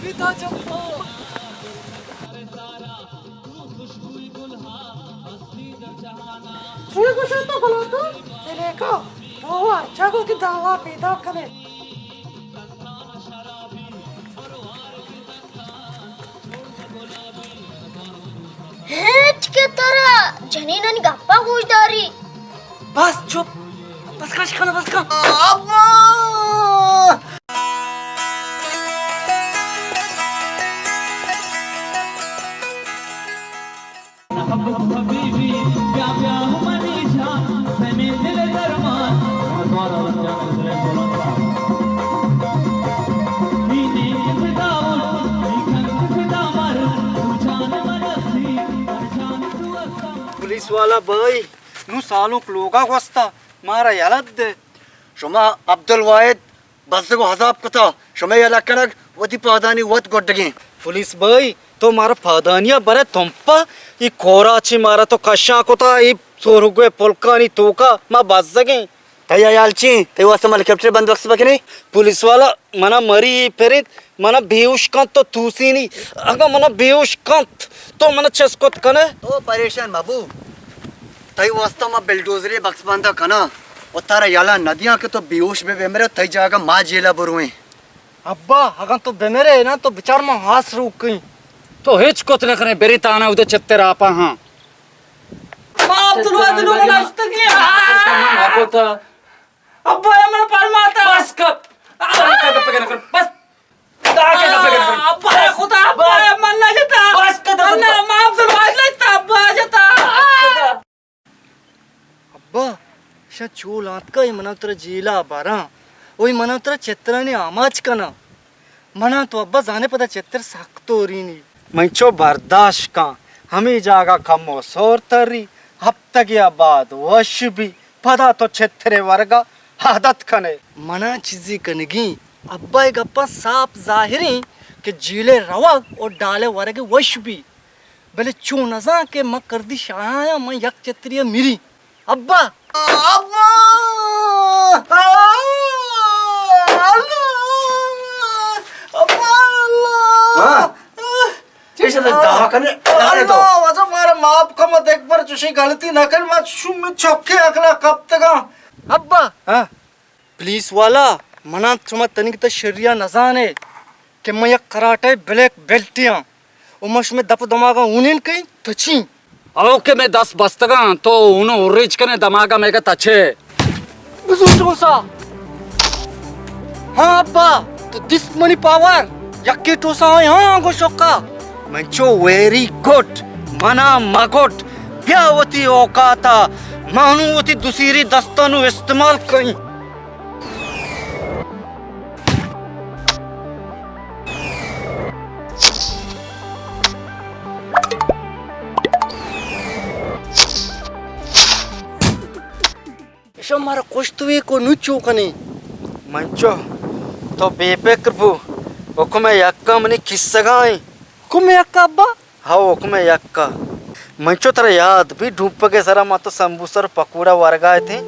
چے گوشے تو گلاتو؟ دلیکا، تو ہرچا گوں وتی دعوا پیداک کنے۔ ہچ کہ ترا جنینانی گپاں گوش داری۔ بس چپ، بس کن، شکن، بس کن۔ ابا! پولیس والا بھائی، نوں سالونک لوگا گوستا، مارا یلہ دے۔ شما عبدالواحد بزگ و عذاب کتا، شمئے یلہ کنگ وتی پادانی وت گڈگیں۔ پولیس بھائی، تو مارا پادانیا برے تمپا، ای کورا چی مارا تو کشا کتا، ای سورگوئے پلکانی توکا ما بزگیں۔ تئی ہیال چی؟ تئی واسطہ ما ہیلیکاپٹر بندوبست بکنیں؟ پولیس والا منا مری پرینت، منا بیہوش کنت تو توسینی، اگاں منا بیہوش کنت تو منا چست کت کنے؟ تو پریشان مبو، تئی واسطہ ما بلڈوزری بکس بندہ کناں و ترا یلہ ندیاں کہ تو بیہوش بہ بمرے، تئی جاگہ ما جیلا برویں۔ ابا، اگاں تو بمرے نا تو بچار ما ہاس روکیں۔ تو ہچ کت نہ کنے، بری تانا اودے چتر آپا ہاں۔ ما عبدالواحد نوں گلشتگی۔ ابا، اے من پرماتا۔ بس کر۔ داکہ گپے کن۔ بس۔ داکہ گپے کن۔ ابا، خدا، ابا، بس۔ من نہ جتا۔ بس کر، دس من نہ، ما عبدالواحد نہ جتا، ابا جتا۔ ابا، شا چول آتکا، اے منا ترا جیلا باراں۔ اوئی منا ترا چترانی آماچ کناں۔ منا تو ابا زانے پدا چتر سک تورینی۔ من چو برداشت کن، ہمے جاگہ کمو سور تری، ہپتگے ء بعد وش بی، پدا تو چترے ورگا عادت کنے۔ منا چیزے کنگی، ابا ء گپاں ساپ ظاہریں کہ جیلے روگ و ڈالے ورگ وش بی، بلے چون نزاں کہ من کردی شاہاں من یک چتری ء میری۔ ابا! ابا! ابا! ہاں؟ چیش دعوا کنے؟ اللہ، واجہ مارا معاف کن، ما دگہ بر چوشیں غلطی نہ کن، ما شوم چوکے عقلا کپتگاں۔ ابا! ہاں؟ پولیس والا، منا شما تنیگتا شریا نزانے کہ من یک کراٹے بلیک بیلٹے آں۔ و من شمئے دپ و دماغاں ہونین کئیں تچیں۔ او کہ مئے دست بستگاں، تو ہونو ہریچ کنے دماغا مئیگا تچے۔ بزو ٹوسا۔ ہاں ابا، تو دیست منی پاور۔ یکے ٹوسا آئیں ہاں آنگو شکا۔ من چو ویری گڈ، منا مگڈ، بیا وتی اوقاتا، مانو وتی دوسیری دستانو استعمال کئیں۔ ایشاں مارا کشت وی کو نو چو کنی۔ منچو، تو بے فکر بو، حکم یکا منی کیسگا ایں۔ حکم یکا ابا؟ ہاؤ، حکم یکا۔ منچو ترا یاد بی ڈوپگے سرا ما تو سمبوسہ اور پکوڑا ورگا اتیں۔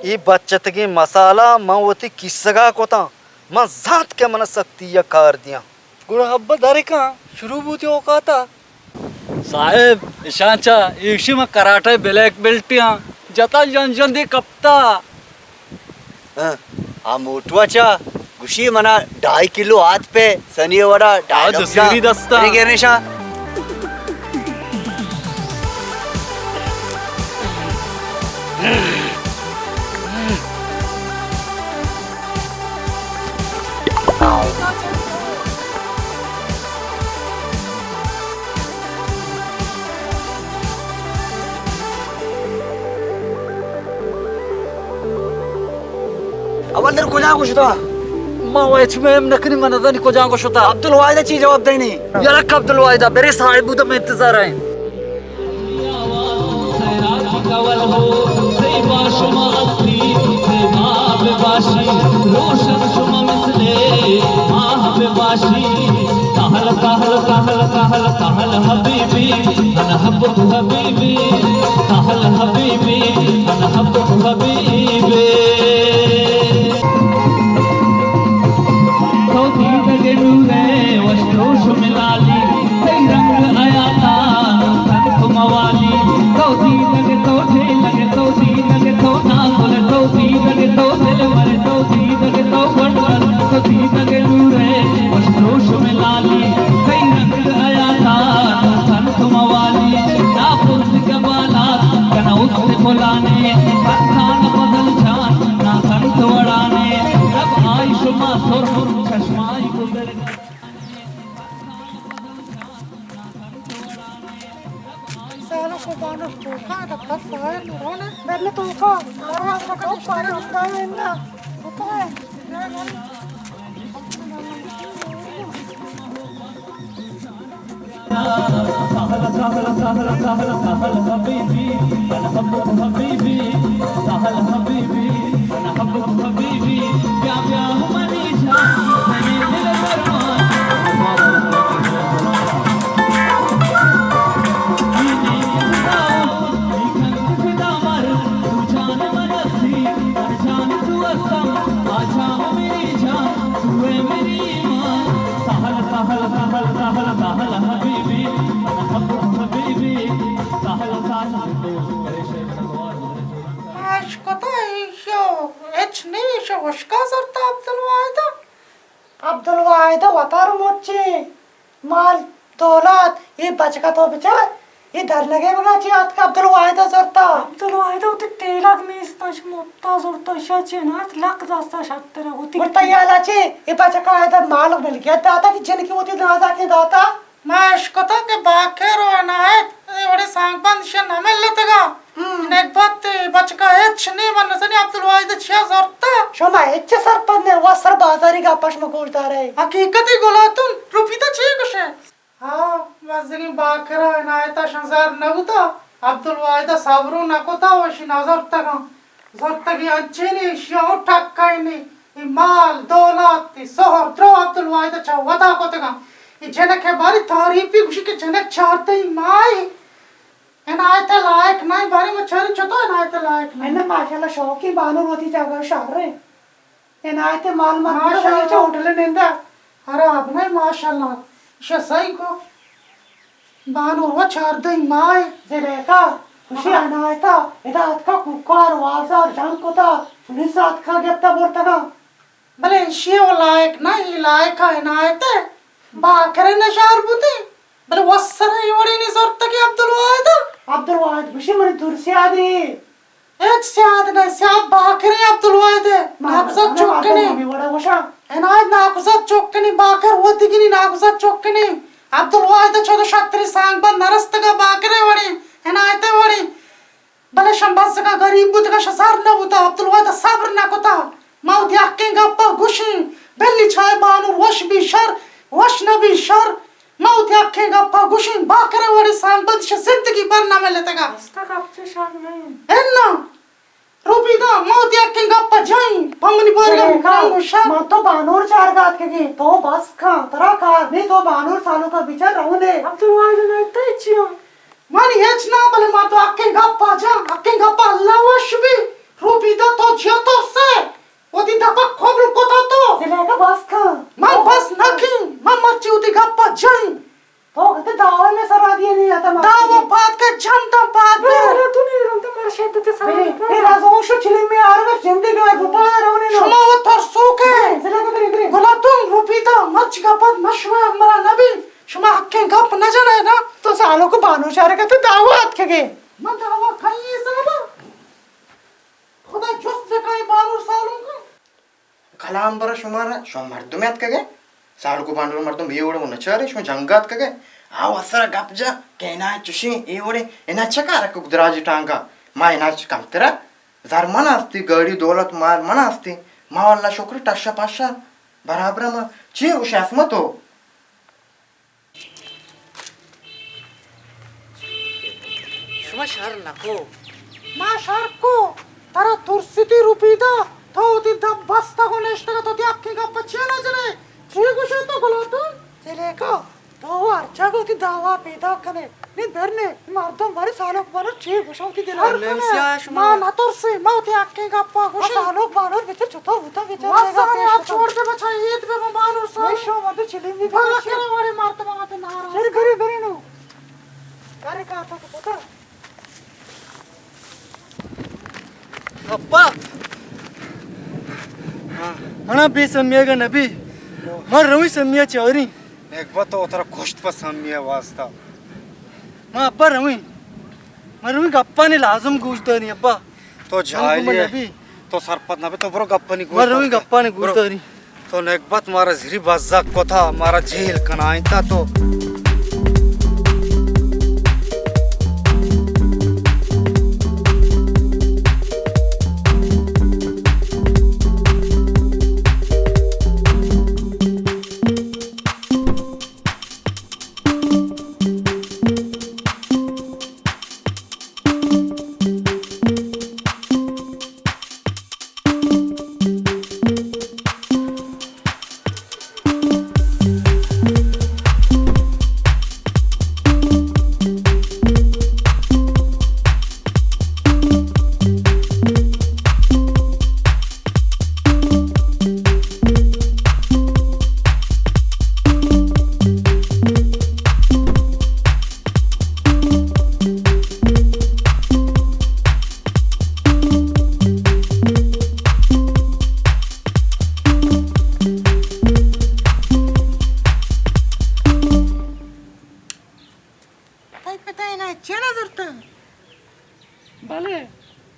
اے بچتگیں مسالہ من وتی کیسگا کتاں۔ من زانت کہ من سختی ء کار دیاں۔ گڑا ابا درکاں شروع بوتی اوقاتا۔ صاحب، اشاں چا ایشی من کراٹے بلیک بیلٹ آں۔ جتا جن جن دی کپتا۔ ہاں، آ موٹوا چا گوشی منا ڈھائی کلو آت پہ سنی وڑا ڈھائی آ دو سیری دستا۔ گرنشا۔ اول در کجا گوشتا؟ ما و ہچ میم نکنی، من نزانی کجا گوشتا۔ عبدالواحد چی جواب دینی؟ یلک عبدالواحد، برے صاحب بودا میں انتظار آئیں۔ حبیبی، ساحل حبیبی، من حبک حبیبی۔ تو دیدگ نورے وش دوش ملالی، تئی رنگ حیاتا نو تنک موالی۔ تو دیدگ تو جیلگ تو دیدگ تو ناکل تو دیدگ تو دل مر تو دیدگ تو گنڈل تو دیدگ نورے وش دوش ملالی۔ تئی رنگ حیاتا نو تنک موالی۔ نا پرس گبالات کنا است پلانے، پرسان فضل جان نا سنت وڑانے۔ لب آئی شما سر چشمائی گزر۔ سالو کو بانو توکا دکا سائے رونے۔ بل توکا، آواز کو پارے ہوتا ہے نا۔ ساحل، ساحل، ساحل، ساحل، ساحل حبیبی، من حبک حبیبی، ساحل حبیبی، من حبک حبیبی، بیا بیا منی جان، منی دل ارمان۔ اشکتا ایشو ہچ نی، ایشو وشکا زرتا عبدالواحد۔ عبدالواحد وتار مچی مال دولت، اے بچکا تو بچار، اے درنگے بگا چی آتکا عبدالواحد زرتا۔ عبدالواحد وتی ٹیلگ نیستا، شما متا زرتا، شا چی نات لک دستا شتر وتی۔ گڑا تئی حالا چی؟ اے بچکا آیدا مال ملکیت داتا کہ جنکی وتی نازاکیں داتا؟ ما اشکتا کہ باکر و عنایت اے وڑے سانگ بند شا نہ ملتگا۔ ہم۔ نگبت بچکا ہچ نی، من نزانی عبدالواحد چیا زرتا۔ شما ہچ سرپد نہ، وا سر بازاری گپا شما گوش دارے۔ حقیقتی گلاتون، روپیتا چی گوشے؟ ہاں، مزنی باکرا عنایتا شنزار نہ بوتا، عبدالواحد صبرو نہ کتا و اشی نہ زرتگاں۔ زرتگی انچینی، اشیا و ٹکینی، ای مال، دولت، ای سہر، درو عبدالواحد چہ ودا کتگاں۔ ای جنک باری تعریفی گوشی کہ جنک چاردہ ماہی۔ عنایت لائق نہ، بارے ما چاری چتو عنایت لائق نہ۔ انہ ماشاءاللہ شوقی بانور وتی جاگہ شر ہے۔ عنایت مال مت ماشاءاللہ۔ چہ ہوٹل نندا۔ خراب نہ، ماشاءاللہ۔ شہ سہی کو۔ بانور و چاردہ ماہ۔ زلیخا، خوشی ہاں۔ عنایتا، ادا اتکا کوکار، وازار، جنگ کتا، پولیس اتکا گپتا برتگا۔ بلے ایشی و لائق نہ، ای لائق ء عنایت ء باکرے نشار بوتیں، بلے وسر ء اے وڑیں نی زرتگ ء عبدالواحد ء۔ عبدالواحد گوشی منی دور سیادے۔ ہچ سیاد نہ، سیاد باکرے عبدالواحد ء۔ ناکوزات چکنے۔ ہمے وڑا گوشاں۔ عنایت ناکوزات چکنے، باکر ودگنی ناکوزات چکنے۔ عبدالواحد ء چودہ شتری سانگ بند نرستگا باکرے وڑیں، عنایت ء وڑیں۔ بلے شم بزگاں گریب بوتگاں، شہ زر نہ بوتاں، عبدالواحد ء صبر نہ کتاں۔ ما وتی حقیں گپاں گوشیں، بلی چاہے بانور وش بی شر، وش نہ بی شر۔ ما وتی حقیں گپاں گوشیں، باکرے وڑیں سانگ بند شہ زندگی بر نہ ملتگاں۔ استا گپ چہ شر نہ انت۔ اناں، روبیدہ، ما وتی حقیں گپاں جائیں، پہ منی بارگا رنگ و شر۔ من تو بانور چارگا اتکگیں، تو بس کن، ترا کار نی، تو بانور سالوکا بچار رونے۔ عبدالواحد ء نہ تئی چیاں؟ منی ہچ نہ، بلے ما تو حقیں گپ ء جاں، حقیں گپ ء اللہ وش بی۔ روبیدہ تو جیا ترسے، وتی دپ ء کبل کتا تو۔ زلیخا بس کن۔ من بس نہ کیں، من مرچی وتی گپ ء جاں۔ تو کتے دعوی میں سرا دیے نہیں آتا۔ دعوی پاد کے جنتا پاد۔ تو نہیں رنتا مر شدت سرا۔ اے رازو شو چلیم میں آرگا جندے گائے بپا رونے نو۔ شما و ترسوکے۔ زلیخا برے، برے۔ گلاتون روبیدہ مرچی گپ ء مشورہ مرا نبی۔ شما حقیں گپ نہ جنئے نا؟ تو سالوک بانور چارگا تو دعوا اتکگے۔ من دعوا کئی حسابا؟ خدا جست بکائے بانور سالوکا۔ کلام برا شمارا، شما مردم اتکگے؟ سالوک بانور مردم اے وڑ نچارے، شما جنگ اتکگے؟ آ وسرا گپ جا کہ عنایت چشیں اے وڑے، عنایت چکا رکھ دراج ٹانگا؟ ما عنایت کمترا؟ زر من استی، گاڑی دولت مال من استی۔ ما اللہ شکر ٹشا پشا برابر ما۔ چی گوش اسمتو؟ شما شر نکو۔ ما شر کو؟ ترا ترسیتی روپیدہ، تو وتی دپ بستگ و نشتگ، تو وتی حقیں گپ چیا نہ جنئے؟ چی گوشے تو گلاتون؟ زلیخا، تو ہر جاگہ وتی دعوا پیدا کنے۔ نی برنے، مردم بارے سالوک بانور چے گوشاں وتی دل ءَ؟ نمسیا شما۔ ما نہ ترسیں، ما وتی حقیں گپاں گوشیں۔ سالوک بانور بچار چتو بوتا، بچار بس، ہمے آپ چھوڑ دے بچا، عید بہ ما بانور سال۔ وای شو مردم چلیں دی بابا بچار۔ کرے وڑے مردم آتے ناراض۔ چل برے، برے نو۔ کرے کا تو پتا۔ ابا! ہاں۔ منا بے سمیگ ءَ نبی۔ من روی سمیا چاری۔ نگبت تو ترا کشت پہ سمیا واسطہ۔ من ابا روی۔ من روی گپانی لازم گوش داری ابا۔ تو من جاہلی ئے۔ نبی۔ تو سرپد نبی، تو برو گپانی گوش من روی دار۔ گپانی گوش برو۔ داری۔ تو نگبت مارا زری بزگ کتا، مارا جیل کنائینتا تو۔ تئی پت ءَ عنایت چیا نہ زرتگ؟ بلے،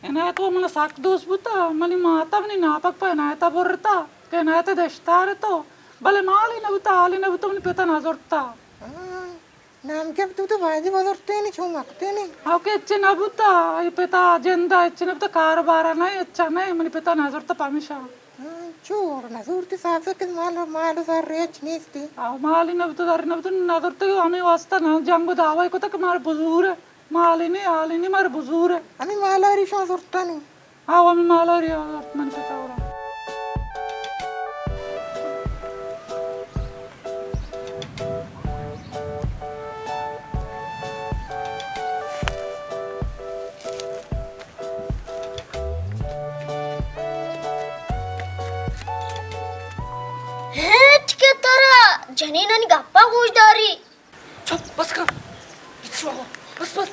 عنایت ءَ منا سک دوست بوتا، منی مات ءَ منی ناپگ پہ عنایت ءَ برتا کہ عنایت ءِ دشتار تو، بلے مالی نہ بوتا، حالی نہ بوتا، منی پت ءَ نہ زرتا۔ ہاں، نام کہ تو تو بازی بزرتے نی، چون وقتے نی۔ او کہ اچ نہ بوتا، اے پت ءَ جند ءَ اچ نہ بوتا، کاروبار ءَ نہ، اچ نہ، منی پت ءَ نہ زرتا پمیشا۔ ہاں، چور نہ زورتی صاحب سے کہ مال، مال زر ریچ نیستی۔ آ، مالی نہ بوتا، زر نہ بوتا، نہ زورتی، ہمیں واسطہ نہ جنگ و دعوی کتا کہ مار بزور ہے، مالی نہیں، حالی نہیں، مار بزور ہے۔ ہمیں مال آری شان زورتا نہیں۔ آ، ہمیں مال آری زورت من پتا ورا۔ ہچ کہ ترا جنینانی گپاں گوش داری۔ چپ، بس کن۔ ہچ بابا، بس، بس۔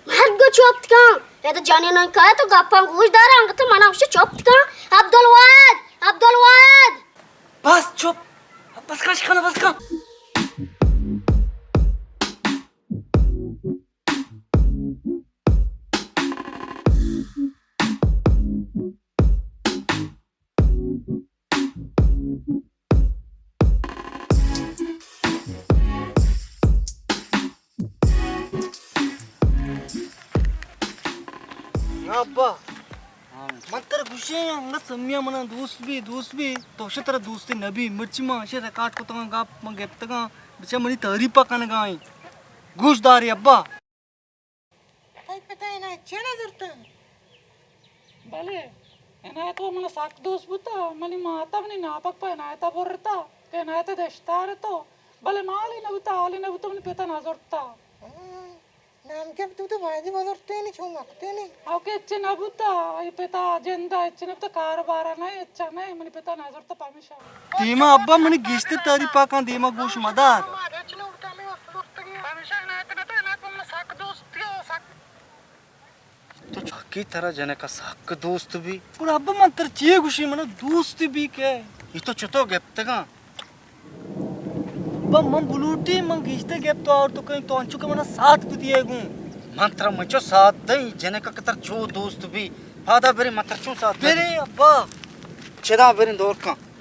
مرگ چپ کن۔ اے تو جنینانی کائے تو گپاں گوش دار، انگت منا ہمشہ چپ کن۔ عبدالواحد، عبدالواحد۔ بس چپ۔ بس کن، شکن، بس کن۔ ابا، من ترا گوشیں، انگت سمیا منا دوست بی، دوست بی، تو شے ترا دوست نبی، مرچی من شے ریکارڈ کتگاں، گپ من گپتگاں، بچا منی تعریف کنگا ایں۔ گوش داری ابا۔ تئی پت ءَ عنایت چیا نہ زرتگ؟ بلے، عنایت ءَ منا سک دوست بوتا، منی مات ءَ منی ناپگ پہ عنایت ءَ برتا کہ عنایت ءِ دشتار تو، بلے مالی نہ بوتا، حالی نہ بوتا، منی پت ءَ نہ زرتا۔ ہاں، نام کہ تو تو بازی بزرتے نی، چون وقتے نی۔ او کہ اچ نہ بوتا، اے پت ءَ جند ءَ اچ نہ بوتا، کاروبار ءَ نہ، اچ نہ، منی پت ءَ نہ زرتا پمیشا۔ دیما ابا منی گیشتر تعریف پاکاں دیما گوش مدار۔ تو چکی ترا جنکا سک دوست بی۔ گڑا ابا من ترا چی گوشی، منا دوست بی کہ؟ اے تو چتو گپتگاں؟ ابا من بلوٹی، من گیشتر گپت آورت کئیں، تو انچو کہ منا ساتھ بدیے گوں۔ من ترا منچو ساتھ دئیں، جنکا کہ ترا چو دوست بی۔ پادا برے من ترا چون ساتھ دئیں۔ برے ابا۔ چدا برے دور کن۔